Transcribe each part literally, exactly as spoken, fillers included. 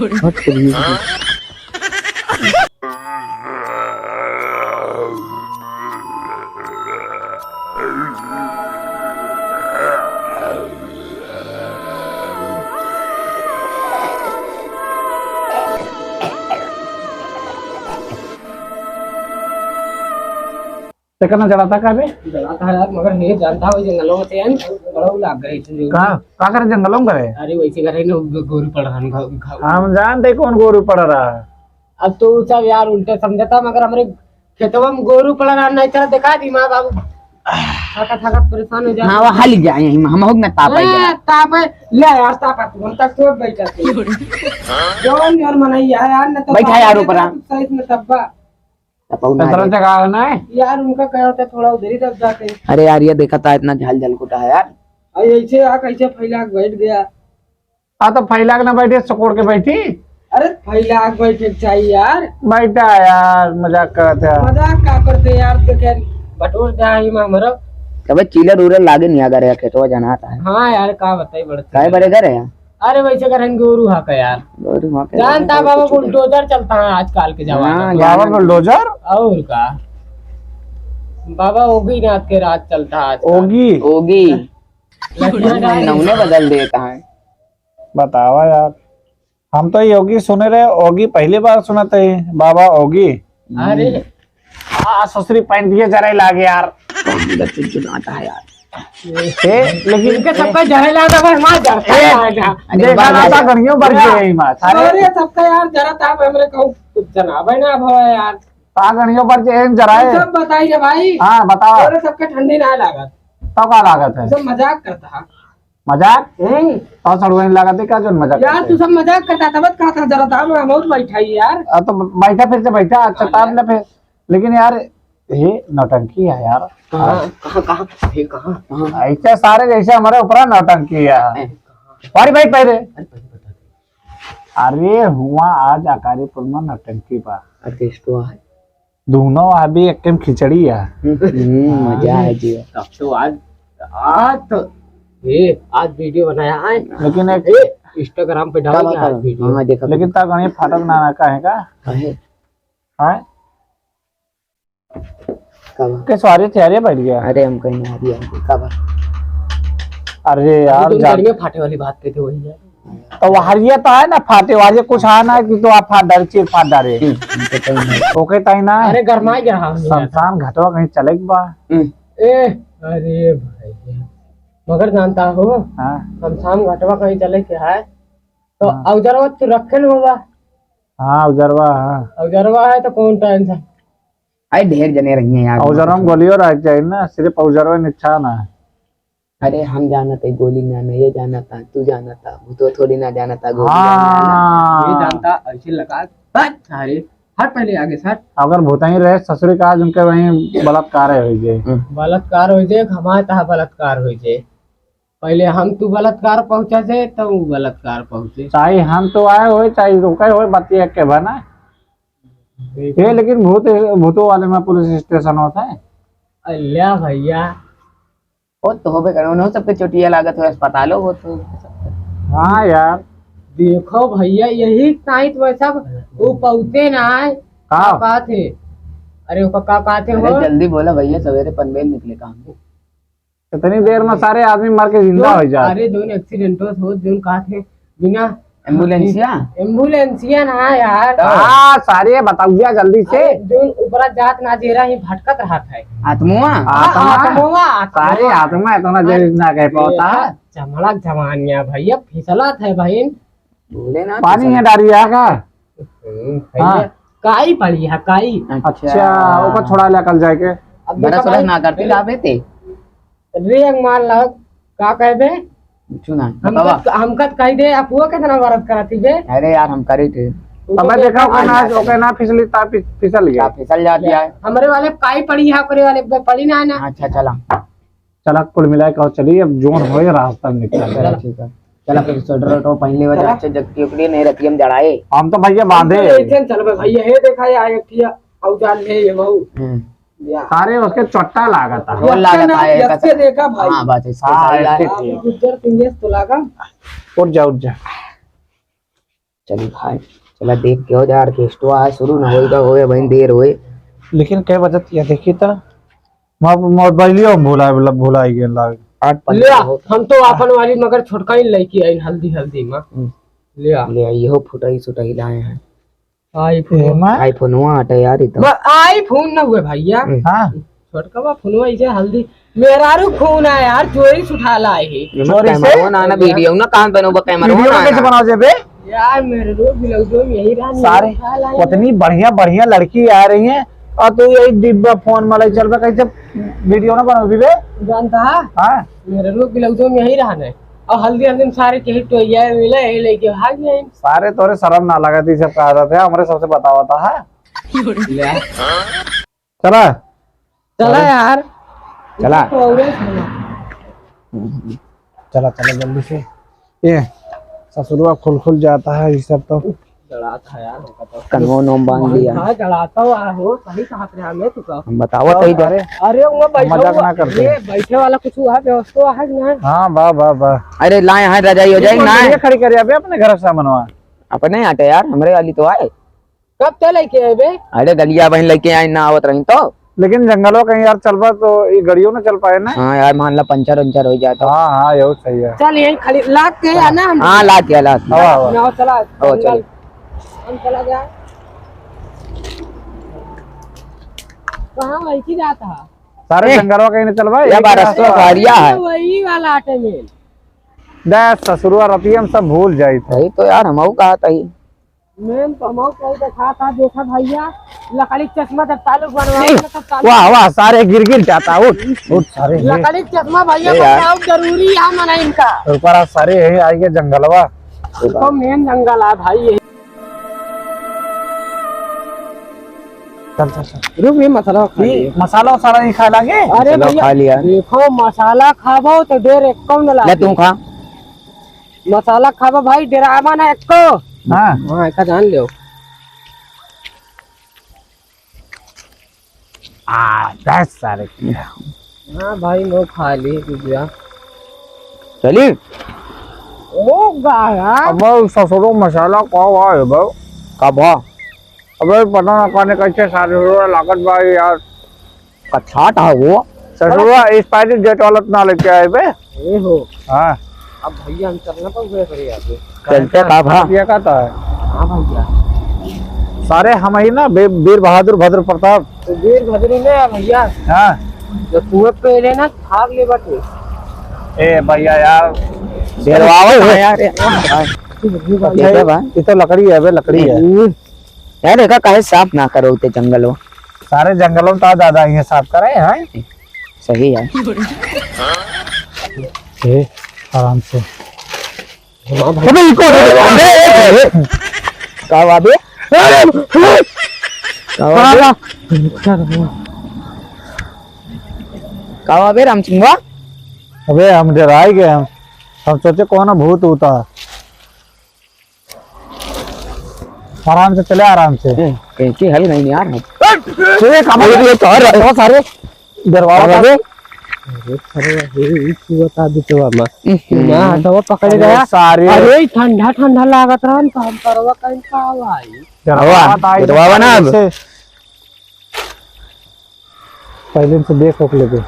हट करिए। तेकर ना जलाता का बे? जलाता है यार, मगर नहीं जानता हो, जंगलों में से है ना, बड़ा वो लाग गए थे जो। कहाँ? का करे जंगलों में करे? अरे वैसे करे ना, गो-, गोरू पड़ रहा है, घ-, घ-, हम जानते कौन गोरू पड़ रहा है। अब तो सब यार उल्टे समझता, मगर हमरे खेतवा में गोरू पड़ रहा, नहीं तरह दिखा दी माँ बाबू। थका थका परेशान हो जाता। हाँ, वो हाली जाए, हम, हम हो ना ताप आई ए, जाए। ताप है, ले यार, ताप है, हम तक तो बैठा थे। जौन यार मनई है यार, न तो बैठा ताप यार है, ऊपर आ। तो सही में तब्बा। तपऊ ना इतना रे। जगह है ना। यार, उनका कहा था थोड़ा उधर ही दब जाते। अरे यार, ये देखा था, इतना झाल झाल कुटा है यार। अरे, ऐसे आ, कैसे फैला के बैठ गया? आ, तो फैला के ना बैठे, सकोड़ के बैठी। अरे, फैला के बैठे के चाहिए यार। बैठा यार, मजाक करत है। मजाक का करते यार, तो क्या बटोर दे ही में हमारा। अबे चीलर उलर लागे नहीं, अगर यार खेतवा जाना आता है। हाँ यार, का बताई, बड़े काहे बड़े घर है यार? अरे वैसे करेंगे, गोरू हा का यार। गोरू हा का जानता यार, बाबा, कुछ बुलडोजर चलता है आजकल के जमाना हाँ, में। बाबा जाना। बुलडोजर? और का? बाबा ओगी नाथ के राज चलता है आजकल। ओगी? ओगी। लठिया डाल नमूने बदल देता है। बतावा यार, हम तो योगी सुने रहे, ओगी पहली बार सुनत है, बाबा ओगी। अरे। आ, ससुरी पैंट दिए जरा ही लागे यार। ओगी का चुनचुनाता है यार। ए, लेकिन इनके सबका जहर लाना भाई, मार जा, ए, मार जा। अरे देखा ना बाबा। था गणियों बढ़ गए हैं, मार। अरे अरे सबका यार जरा था, हमरे कहूँ कुछ जनाबे ना भवा यार। ता गणियों बढ़ गए हैं, जरा ये है। सब बताइए भाई। हाँ, बताओ। अरे सबका ठंडी ना लागत। तो का लागत है? सब मजाक करता है। मजाक? हम्म। तो सड़ुआइन लागत है का जोन मजाक यार, करते तू हैं? सब मजाक करता था, बस कहा था जरा था, हम बहुत बैठा ही यार। आ, तो बैठा फिर से बैठा, अच्छा हाँ ताप यार। ले फिर। लेकिन यार, ये नौटंकी है यार। कहाँ, कहाँ, कहाँ? ये कहाँ, कहाँ? ऐसे सारे जैसे हमारे ऊपर नौटंकी है। ए, कहाँ? अरे भाई, पहले। अरे, पहले बता दे। अरे, हुआ आज अकारीपुर में नौटंकी बा। ऑर्केस्ट्रा है। दोनों अभी एक टाइम खिचड़ी है। हम्म, मजा है जी। तब तो आज, आज तो, ये, आज वीडियो बनाया है। लेकिन एक ए, Instagram पे डाल क्या दिया बात आज है? वीडियो। हाँ, देखा। लेकिन ता गणित फाटक ना, ना कहेगा। काहे? हाँ? का बा? के सॉरी थे, अरे बैठ गया। अरे हम कहीं आ गया, का बा? अरे अभी यार, तो जा- गाड़ी में फाटे वाली बात पे थे वही है। तो वो हरिया तो है ना फाटे वाली, कुछ है ना कि तो आप फाट डाले, चीर फाट डाले। हम्म, हमको तो नहीं। ओके ताई ना। अरे गरमाई गया हम यार। शमशान घाटवा कहीं चले के बा। हम्म। ए, अरे भाई, मगर जानता हो, हाँ। शमशान घाटवा कहीं चले के है, तो हाँ। औजरवा तू रखे न होगा। हाँ, औजरवा, हाँ। औजरवा है तो कौन टेंशन? अरे ढेर जने रही हैं यार। औजरवा में गोलियों रह जाए ना, सिर्फ औजरवा में अच्छा ना है। अरे हम जानत है गोली ना, ना ये जानत है, तू जानत है, भूतो थोड़ी ना जानत है गोली ना, ना, ना। हाँ। ये जानता ऐसे लगा, हट सारे, हट पहले आगे से हट। अगर भूताई रहे ससुरी का, आज उनके वहीं बलात्कार हो जाए। हम्म। बलात्कार हो जाए, हमारे तहा बलात्कार हो जाए। पहले हम तू बलात्कार पहुंचा से, तब वो बलात्कार पहुंचे। चाहे हम तो आए होए, चाहे रुके होए, बात ये के बा ना। देखो। ये लेकिन भूत, भूतों वाले में पुलिस स्टेशन होता है। अल्लाह भैया। वो तो होबे करे, उन्हों सबके चोटिया लागत हो, अस्पतालो हो तो। हाँ यार। देखो भैया, यही साइत वह सब, वो पहुंचे ना आए। का? का बात है? अरे, ओका का बात है अरे, हो? जल्दी बोला भैया, सवेरे पनवेल निकले काम। इतनी देर में सारे आदमी मर के जिंदा जो, हो जात। अरे, जोन accident हो, जोन का थे, बिना एम्बुलेंसिया? एम्बुलेंसिया ना यार। हाँ, सारे बताओ भैया जल्दी से। अरे, जोन ऊपरा जात ना जेरा ही भटकत रहत है। आत्मवा? आत्मा? आत्मवा, आत्मवा। सारे आत्मा इतना देर ना कह पाता। देखा, चमड़क जवानिया भैया, फिसलत है बहिन। भोलेनाथ पानी फिसल। में डारी है का? हम्म, भैया, हाँ। काई पड़ी है, काई। अच्छा। अच्छा, ओकर छोड़ा ले कल जाके। अब बड़ा देखा सरस भाई, ना करती लावे ते। रे अंगमान लग, का कहबे? कुछ ना, हमका बतावा। त-, हमका त कही दे, आप वो कितना मरद करती बे? अरे यार, हम करे थे। तबे देखा, ओकर ना, ओकर ना फिसली, ता फि-, फिसल गया। ता फिसल जाती है। हमरे वाले काई पड़ी है, ओकरे वाले पे पड़ी ना, ना। अच्छा, चला। चला, कुल मिला के और चली, अब जोन होए, रास्ता निकल चला, जाए। ठीक है। चला, फिर स्वेटर वेटर पहन ले, वजह चला। से जब की ओकरी नहीं रहती, हम जड़ाए। हम तो भैया बांधे। हम तो ऐसे चलबे भैया, हे देखा, ये आए, औजार ले, ये मऊ। हम्म। या। सारे उसके चोट्टा लागत है। वो लागत है, यस के देखा भाई। हाँ, बात है, हाँ, सही है। ऐसे आप ठीक। गुज्जर सिंह तो लागा। उठ जा, उठ जा। चली भाई, चला देख के हो जा, orchestra आज शुरू ना होई का होए, बहन देर होए। लेकिन कै बजत या देखी त, मोबाइलियो हम भुला, भुला गए लाग। आठ पन्द्रह लिया, होता। हम तो आपन वाली मगर छोटका ही लइके आइन हल्दी हल्दी मा। हम्म। लिया। लिया, इहो फुटही सुटही लाए हैं। iPhone। एमा? iPhone हुआ हटे यार, ई तो। ब-, iPhone न हुए भैया। हम्म। हाँ। छोटका बा फोनवा इसे हल्दी। मेहरारू फोन है यार, चोरी से उठा लाए है। एमा चोरी से? कैमरा ना, ना, वीडियो ना, कहाँ बनोबा कैमरा वीडियो ना, कैसे ना। बनाओ जेबे? यार मेहरारू ब्लाउजो में यही रहा, सारे उठा लाए। इतनी बढ़िया बढ़िया लड़की आ रही है और तू यही डिब्बा फोन में ले चल बे, कैसे वीडियो ना बनाओ बे? जानता है? हाँ। मेहरारू ब्लाउजो में यही रहा ने। और हल्दी हल्दी में सारे के हिट हो गया, मिले यही लेके भाग गए। सारे तोरे शर्म ना लगा थी, सब कहा जाते हैं, हमरे सबसे बतावा था, हाँ? ले। चला। चला अरे। यार। चला। तो और है। चला, चला जल्दी से। ये ससुरवा खुल खुल जाता है, ये सब तो। जड़ाता है यार, हमका तो। कनवा नोम बांध लिया। हाँ, जड़ाता हुआ हो, सही कहा थे हमें तू का। हम बतावत ही दे। अरे, अरे, वो बैठा मजाक हुआ, ना करते। ये बैठे वाला कुछ हुआ, व्यवस्था है कि नहीं? हाँ, वाह, वाह, वाह। अरे, लाए हैं रजाई हो जाए ये ना। ये खड़ी करे अबे अपने घर से मनवा। अपने आटे यार, हमरे वाली तो आए। कब ते लेके आए बे? अरे गलिया बहन लेके आए ना आवत रही तो। लेकिन जंगलवा कहीं यार चलबा तो ये गड़ियो ना चल पाए ना। हाँ यार, मान ला पंचर उंचर हो जाए तो। हाँ, हाँ, यही सही है। चल यहीं खड़ी लाग के है ना हम। हाँ, लाग के, लाग के। हाँ, हाँ। ना, चला, ओ, जंगल। चल। हम चला गया। कहाँ वही की जाता है? सारे ए, जंगलवा कहीं ना चलबा, ये एक बार रास्ता रास्ता है। खा लिया है। वही वाला आटे में। दस ससुरवा रतिया में सब भूल जाई थे। वही तो यार, हमहू कहा था ही। मेन तो हमहू कही देखा था, देखा भैया, लकड़ी चश्मा जब तालुक बनवाए ए, ना, तब तालुक वाह, वाह, सारे गिर गिर जाता, उठ, उठ, सारे, ये। लकड़ी चश्मा भैया ए यार। बनवाओ, जरूरी है मना इनका। ऊपर आ, सारे यही आई के जंगलवा। तो मेन जंगल है भाई, यही। चल, चल, चल। रुक, ये मसाला खा ये लिए। मसाला वसाला नहीं खाए लागे? अरे चलो, भैया, खा लिया। देखो, मसाला खाबो तो डेर एक कम ना ले, लागे। तू खा। मसाला खाबो भाई, डेराबा ना एको। हाँ। हाँ, एका जान लियो। आ, दस सारे की। हाँ भाई, नो खा ली, तू गया। चली। ओ गाया। अब ससुरो मसाला का हुआ है बा? का बा? अबे पता ना काने कैसे सारे हुआ लागत बा यार। कछाट है वो। ससुरवा expiry date वाला तो ना लेके आए बे। ए हो। हाँ। अब भैया हम चलना पड़ गए फिर यहाँ पे। चलते का भा? ये कहता है। हाँ भैया। सारे हम ही ना बे-, वीर बहादुर भद्र प्रताप। तो वीर भद्र ने आ भैया। हाँ। जो कुएं पे ले ना भाग ले बाटे। ए भैया यार। डेरवावत है यार। ये भैया। ये बा? ये तो लकड़ी है बे, लकड़ी है। हम्म। यार, एका काहे साफ ना करो ते जंगल हो? सारे जंगलों में तो दादा ये साफ करे हैं। सही है। ए, आराम से। अबे, इको, अबे, ए, ए, ए। का हुआ बे? का हुआ बे? का हुआ बे, राम सिंह? अबे, हम डराई गए हम। हम सोचे कौन भूत होता। आराम से चले, आराम से। ए, कैंची हल नहीं यार। ए, कमर अरे, ये तो हर बहुत सारे दरवाजा अरे। अरे, अरे, ये क्यों बता दे तो मामा? हम्म। ना, हटवा पकड़ अरे, गया। सारे अरे, ठंडा, ठंडा लागत रहन, तो हम करवा कहीं का भाई। दरवाजा हवा, ताई दरवाजा ना अब। से पहले से देख ओख लेबे।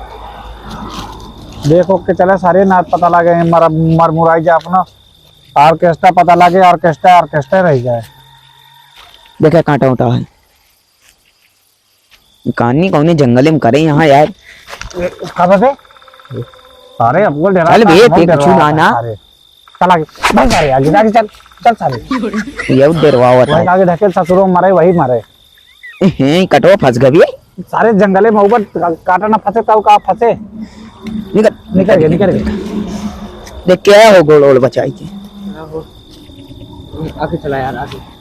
देख ओख के चला सारे, ना पता लागे, मर, मर मुराई जा अपना। Orchestra पता लागे, orchestra, orchestra रह जाए। देखे कांटा उटा है। कानी कौने जंगले में करे यहाँ यार। ए, का बात है? सारे अब बोल डरा चल बे, हम ते डरवा कुछ ना, ना। सारे। चल आगे, भाग सारे, आगे, आगे चल, चल सारे। ये डेरवावत वही है। आगे ढकेल, ससुरो मरे, वही मरे। हैं, कटवा फंस गए बे। सारे जंगले में ऊपर का-, कांटा ना फंसे, तब का फंसे। निकल। निकल गए, निकल गए। देख क्या हो गोड़ ओड़ बचाई के। आगे चला यार, आगे।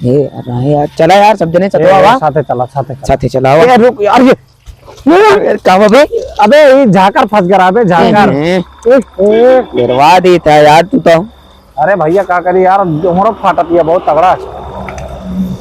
ए, अरे यार, चला यार, सब जने ए, सतवा ए, वा। साथे चला, साथे चला। साथे चला वा। ए, रुक यार, ये यार, का बा बे? अबे, ये झाकर फंस गया बे, झाकर। ए, ए। ए, ए। गिरवा दी था यार तू तो। अरे भैया, का करी यार, हमरो फाटत ये बहुत तगड़ा।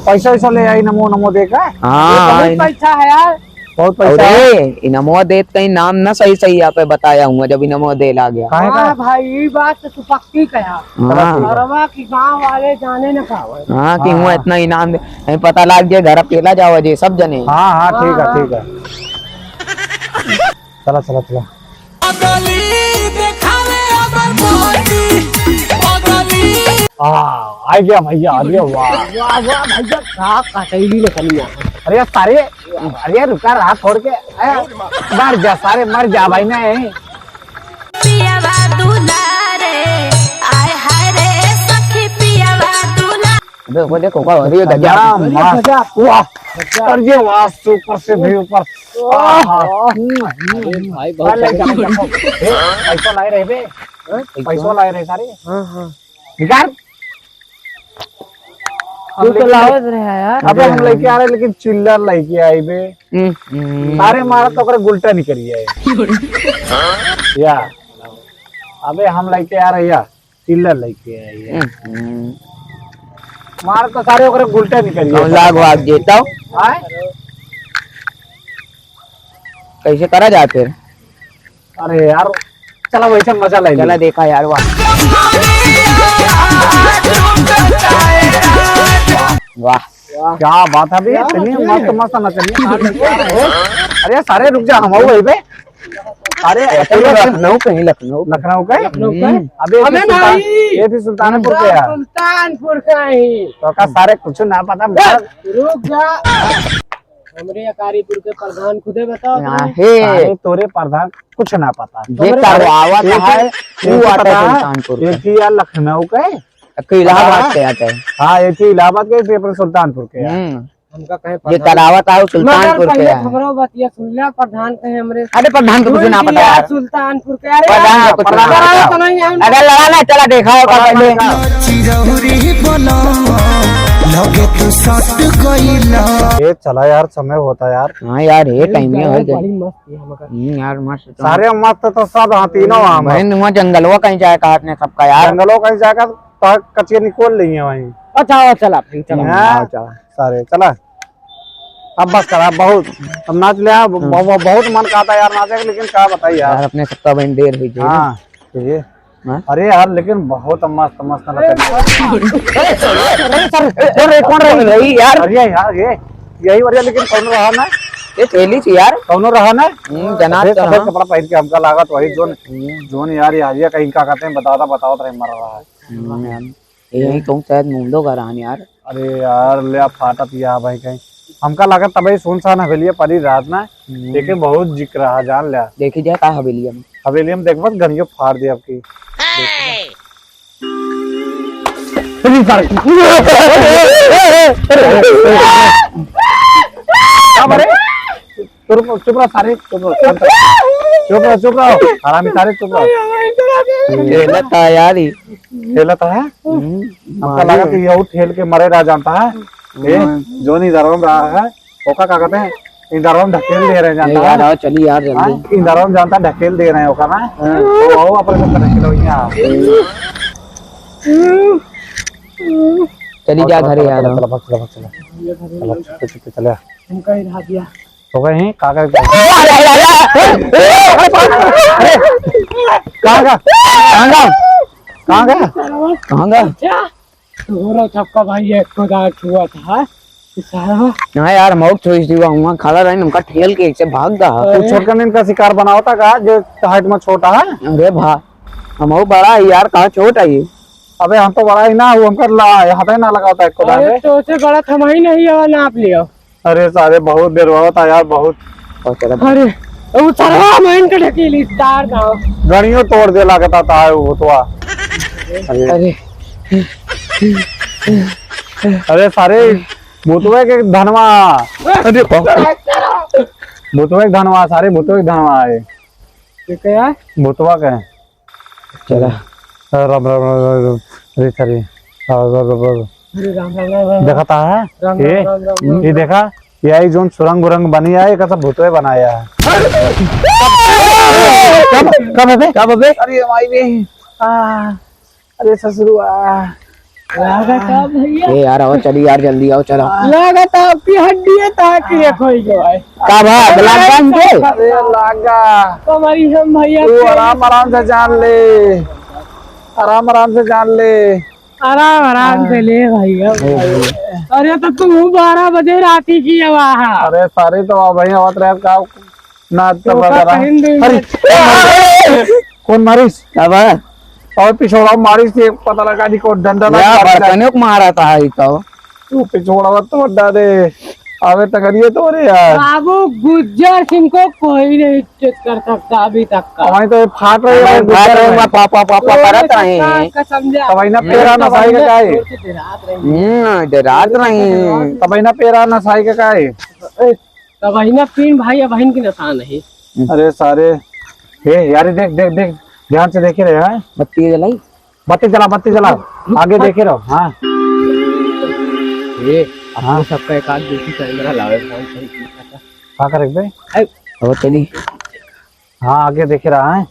पैसा वैसा ले आई, नमो नमो दे का। हाँ, ये बहुत इन- पैसा है यार। बहुत पैसा अरे, है। इनमवा देत कहीं नाम ना सही सही यहाँ पे बताया हुआ, जब इनमवा दे ला गया। काहे का? हाँ भाई, ई बात तो तू पक्की कहा। हाँ। अरवा की गाँव वाले जाने न पावे। हाँ, कि हाँ, हुआ हाँ। इतना इनाम दे, नहीं पता लाग जाए, घर अकेला जावा जे सब जने। हाँ, हाँ, ठीक है, हाँ, ठीक है। चला, चला, चला। आ, आ गया भैया, आ गया, वाह। वाह, वाह भैया, का कटैली न कनिया। अरे सारे, अरे रुका रहा छोड़ के, ए, मर जा सारे, मर जा भाई, नहीं। पियावा दुलारे, आय हाय रे सखी पियावा दुलारे। अबे वो देखो, का हो रही है, गजब। गजब, मस्त। गजब। वाह। गजब। और ये वाह, ऊपर से भी ऊपर। वाह। आहा। अरे भाई, बहुत अरे, गजब। ए, पैसा लाए रहे बे। हाँ? पैसा लाए रहे सारे। हाँ, हाँ। निकाल। हम तू तो लेके लावत रहे यार। अबे हम लेके आ रहे, लेकिन चिल्लर लेके आई बे। हम्म, हम्म। सारे मारा तो ओकरे गुलटा निकल गया है। या। अबे हम लेके आ रहे या, चिल्लर लेके आई है। हम्म। मारा तो सारे ओकरे गुलटा निकल गया। कौन लाग वाग देता हो? आय? कैसे करा जाए फिर? अरे यार, चला वैसे मजा ले चला ले। देखा यार, वाह। वाह। क्या बात है भैया, क्या इतनी बात है? मस्त, मस्त नचनिया। अरे सारे रुक जा, हम आऊ भाई बे। अरे अकेले लखनऊ कहीं, लखनऊ। लखनऊ का? लखनऊ का? हम्म। अबे ये अबे सुल्तान-, नहीं। ये भी सुल्तानपुर के यार। सुल्तानपुर का ही। तो का सारे कुछ ना पता। रुक जा। हमरे अकारीपुर के प्रधान खुदे बताओ। ना हे। सारे तोरे प्रधान कुछ ना पता। ये हमरे करवावत ये है, तो, ये वो तो आता है पता है, सुल्तानपुर ये का। कि यार लखनऊ का है। एक तो इलाहाबाद हाँ। के आता है। हाँ, एक ही इलाहाबाद के, एक अपने सुल्तानपुर के है। हम्म। हमका कहे ये प्रधान। करावत है, वो सुल्तानपुर मगर के पहले है। हमरो बतिया सुन ले, प्रधान कहे हमरे अरे प्रधान को कुछ ना पता यार। सुल्तानपुर के, अरे प्रधान यार, को कुछ ना पता। तो नहीं है। अरे लड़ा ना, चला देखा होगा पहले। चिरौरी बोलो, लगे तू सट गइला। ये चला यार, समय होता यार। हाँ यार, ये अरे टाइम में हो गया। बड़ी मस्त है हमका। हम्म, यार, मस्त तो। सारे मस्त तो सब हाँ, तीनों हाँ, मस्त। बहन, वहाँ जंगलवा कहीं जाए कहा अपने सबका यार। जंगलवा कहीं जाएगा तो कचिया निकोल लेंगे वहीं। अच्छा, आओ, चला, फिर चला। हम्म, हाँ। आओ, चला, सारे, चला। अब बस करा, बहुत, अब नाच ले, हाँ, हम्म। बहु-, बहुत मन कहता यार नाचे के, लेकिन का बताई यार। यार, अपने सबका बहन देर हुई जाए। हाँ, ये। हाँ? अरे यार, लेकिन बहुत मस्त, मस्त नचल। अरे, अरे, अरे, कौन रही? रही यार। अरे यार, ये, यही बढ़िया, लेकिन कौन रहा ना? ये थैली थी यार। कौनो रहा ना? हम्म, जनाब अरे, तो सफेद रहा। कपड़ा पहन के हमका लागत वही जोन, हम्म। जोन यार, यार, ये कहीं का कहते हैं, बतावता, बतावत रहे, मर रहा है। हम्म, यार। ये यही कहूँ शायद मुंडो का रहन यार। अरे यार, ले आप फाटत या भाई कहीं। हमका लागत तबही सुनसान हवेलिया परी रात ना। हम्म। देखे बहुत जिक्र रहा, जान ले। देखी जाए का हवेलिया में। हवेलिया में देखबत गनियो फाड़ दे आपकी। अरे सारे। का बरे? चुप रहो, चुप रहो सारे, चुप रहो, शांत रहो। चुप रहो, चुप रहो, हरामी सारे, चुप रहो। खेलत है यार ई। खेलत है? हम्म, हमका मारे। लगा कि यहू ठेल के मरे रह जानता है। ए, हम्म। जोन इधर में रहा है, ओका का कहते हैं, इधर में ढकेल दे रहे जानता ए यार, है। आओ, चली यार, जल्दी। हाँ, इधर में जानता ढकेल दे रहे हैं ओका ना। हाँ। तो आओ, अपन को ढकेलो यहाँ। चली जा चलो, घरे चलो, यार। चलो, चलो, भाग, चलो, भाग, चलो। चलो, चुपके, चुपके, चलो। हमका ही रहा दिया। तो कहीं, का, का, का? अरे, अरे, अरे, अरे, कहाँ का? कहाँ का? कहाँ का? कहाँ का? अच्छा, तोहरा सबका भाई एक को दांत छुआ था, सारा। हाँ यार, मौक छोड़ दी, वहाँ खड़ा रहे, हमका ठेल के ऐसे भाग गा। तू अरे। छोटकन इनका शिकार बनावता का, जो height में छोटा है? अरे भा, हम बड़ा है यार, कहाँ छोट है ये? अबे हम तो बड़ा ही ना, वो हमका ला, हाथ ही ना लगावता एक को दांत अरे रे। तो से बड़ा थमाई नहीं है, नाप लियो। अरे सारे बहुत देर हुआ था यार, बहुत। और चला। अरे, वो सरवा में इनके ढकेली तार था। गणियों तोड़ दे लागता था वो तो। अरे। अरे। अरे सारे, भूतवे के धनवा। अरे बाप रे। भूतवे के धनवा, सारे भूतवे के धनवा है। ये क्या है? भूतवा के। चला। राम, राम, राम, राम, राम। अरे, sorry। राम, राम, राम, राम। अरे, राम, राम, राम, राम। देखा था, है? राम, ये, राम, राम, राम, राम। ये देखा, यही जोन सुरंग उरंग बनी है, ये कैसा भूतवे बनाया है। कब, कब है बे? कब है बे? अरे, माई बे। आ, अरे, ससुरुआ। लागत है भैया। ए यार, आओ चली यार, जल्दी आओ, चलो। लागत है आपकी हड्डी है, ताकि रे खोई गयो है। का भा, ब्लैक डाउन के? अरे लागा। कमरी हम भैया तू के। आराम आराम से जान ले, आराम आराम से जान ले। आराम आराम से ले भैया। अरे तो तू बारह बजे राती की आवा है। अरे सारे तो अब भैया आवत रहे का ना तो तब का करा। कहीं दिन अरे, में कौन मारिस? का बा? और पिछोड़ा मारिस, ये पता लगा नहीं कौन डंडा या लगा बर्तनियों को मारा था, ये तो। तू पिछोड़ा मत तोड़ डाले। अबे तगड़िए तो रे यार। बाबू गुज्जर सिंह को कोई नहीं चेक कर सकता अभी तक का। हमारी तो ये फाट रही है, अबे फाट रही है। पा, पा, पा, पा, तो करत रहे हैं। कसम से तब इन्हें हम्म। पेरा नसाई का काहे? डरात रहे हैं। हम्म, डरात रहे हैं। तब इन्हें पेरा नसाई का काहे? ए, तब अहिना तीन भाई अब अहिन की नशा नहीं। अरे सारे, हे यार, देख, देख, देख, ध्यान से देखे रहे, हैं? बत्ती जलाई? बत्ती जला, बत्ती जला। रुक, रुक, आगे रुक। देखे रहो, हाँ। ये, अपने हाँ। सबका एक आध देसी कैमरा लावे, फोन सही से। का करे बे? ए, वो चली। हाँ, आगे देखे रहा है,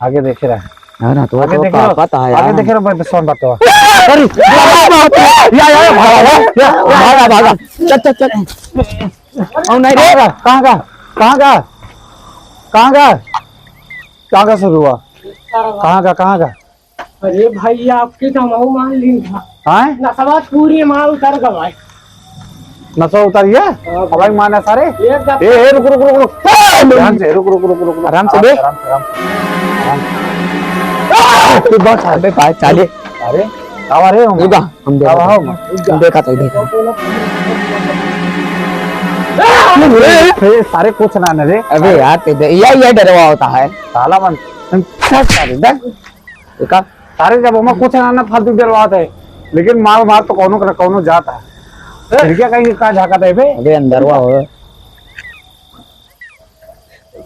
आगे देखे रहा है। हाँ ना, तो आगे तो देखे रहो, पता है आगे यार। देखे रहो, भाई, सोन बात तो। अरे, या, या, या, भागा, भागा, या, भागा, भागा। चल, चल, चल। ओ नहीं रे। कहाँ का? कहाँ का? कहाँ का? कहाँ का? कहाँ का शुरू हुआ? कहाँ का? कहाँ का? अरे भाई, आपके तो हमहू मान लीन था। हाँ? नसवा पूरी माल उतर गवा है। नसवा उतर गया? हाँ। अब भाई माना सारे। एक दफा ए, ए, रुक, रुक, रुक, रुक। ध्यान से, रुक, रुक, रुक, रुक, रुक। आराम से बे। आराम से, आराम से, आराम से। तू बस, अबे भाई, चाले। अरे, का रे, हम? रुका। हम देखा था, हम देखा था, देखा। ए, सारे कुछ ना, ना रे। अबे यार, ते दे-, या, या डरवा होता है। साला मन, हम क्या कर रहे, देख। देखा? सारे जब हमें कुछ ना, ना फालतू डरवाते हैं, लेकिन मार, मार तो कौनो कर, कौनो जाता है। फिर क्या कहेंगे, कहाँ झाका था बे? अबे अंदरवा हो।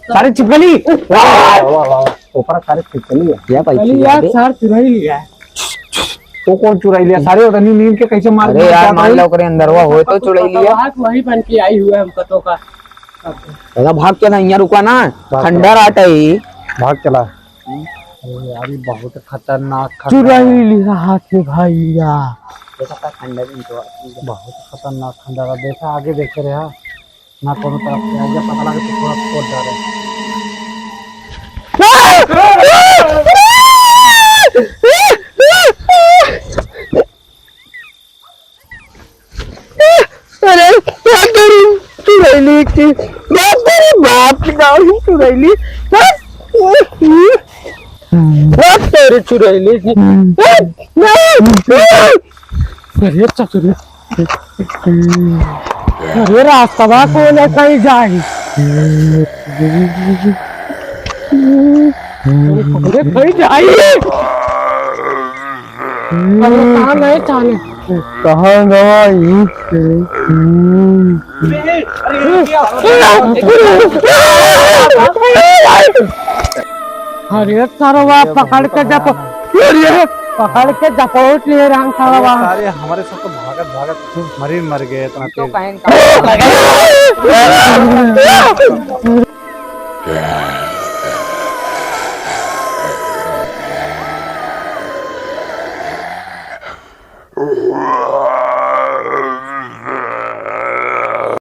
सारे छिपकली। वाह, वाह, वाह, वाह। ऊपर सारे छिपकली है। क्या भाई, चलिए छिपकली यार, है? सार चुराई लिया है। वो कौन चुराई लिया? सारे उतनी नींद के कैसे मार अरे दिया, यार, क्या मान भाई? लो, ओकरे अंदरवा होए तो चुराई लिया। बात वही बन के आई हुआ है हमको तो का। दादा, भाग चला, यहाँ रुका ना, भाग खंडर चला। आटा ही। भाग चला। अरे यार, ये बहुत खतरनाक खंडर चुराई है। लिया हाथ में भैया। देखा था खंडर इनको। बहुत खतरनाक खंडर है। देखा, आगे देखे रहे। ना कोनो तरफ से आइए, पता लगे तो थोड़ा फोड़ डाले। अरे, बाप रे, चुड़ैली की, बाप रे, बाप की दाढ़ी चुड़ैली। बाप रे, चुड़ैली की। अरे, चतुरी। अरे रास्तवा कौन है, कहीं जाई? अरे कहीं जाई? अरे कहाँ गए चाले? कहाँ गवा ई? अरे सरवा पकड़ के जप, अरे पकड़ के जपोट लिए राम सरवा। सारे हमारे सब तो भागत भागत मरी मर गए इतना तो तेज। कहें